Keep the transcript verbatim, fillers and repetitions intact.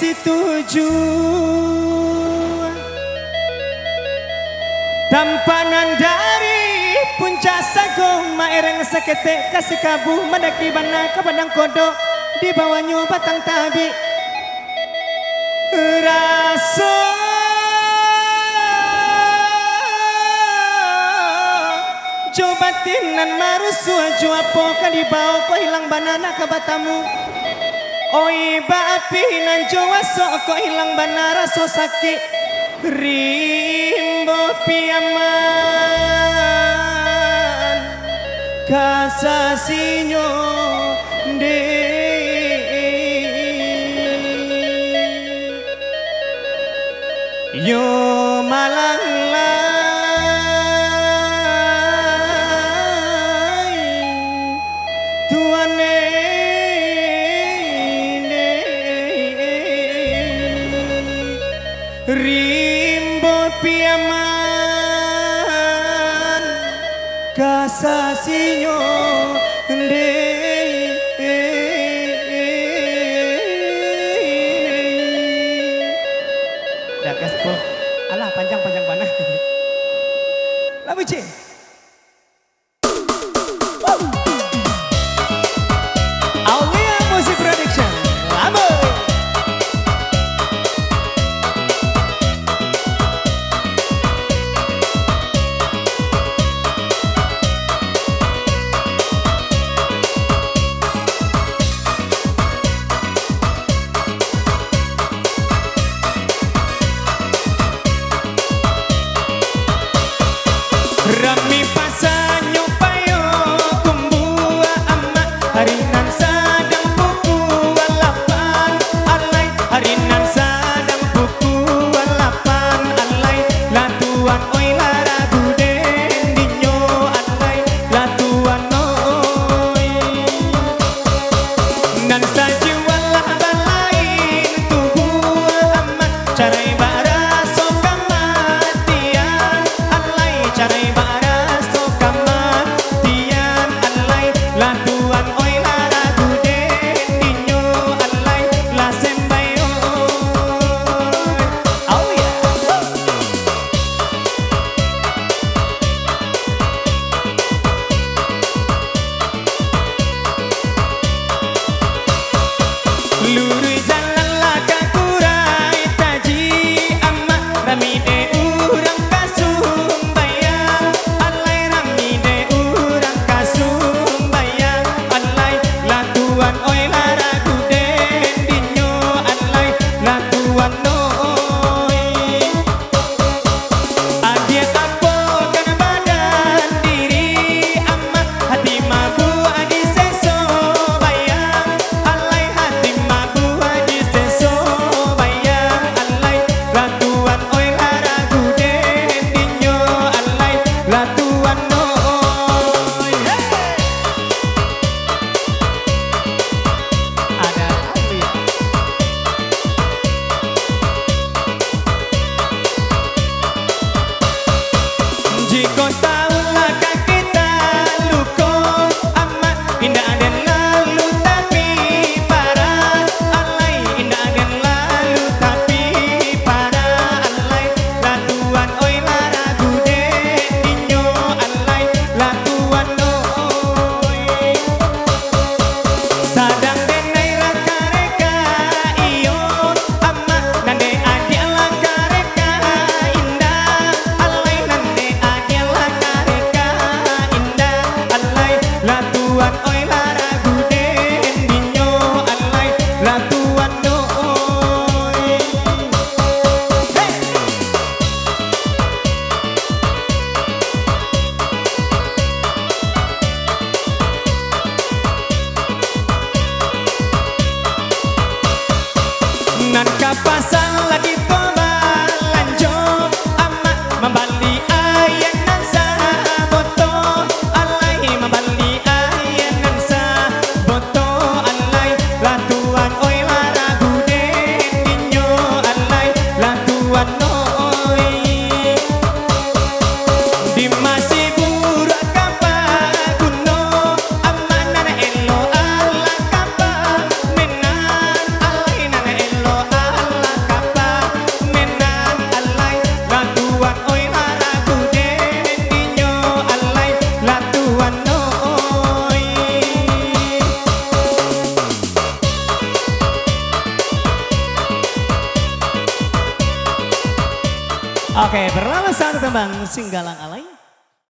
Tuju. Tampak nan dari puncak sago, maereng saketek ka Sikabu, mandaki bana ka Padang Kodok, di bawahnyo batang tabik. Raso jo batin nan marusuah, jo apo ka dibao ko ilang bana nak ka batamu. Oi, baapi nan jo wasok ko ilang bana raso sakik. Rimbo Piaman, kasasinyo ndeh. Yo malang lai, Tuan e. Rimbo Piaman, kasasinyo ndeh. Dah, gaspol. Alah, panjang-panjang bana. Labuh, Cik. Aulia Music Production, Labuh. Ram Oke, berlalu satu tembang Singgalang Alai.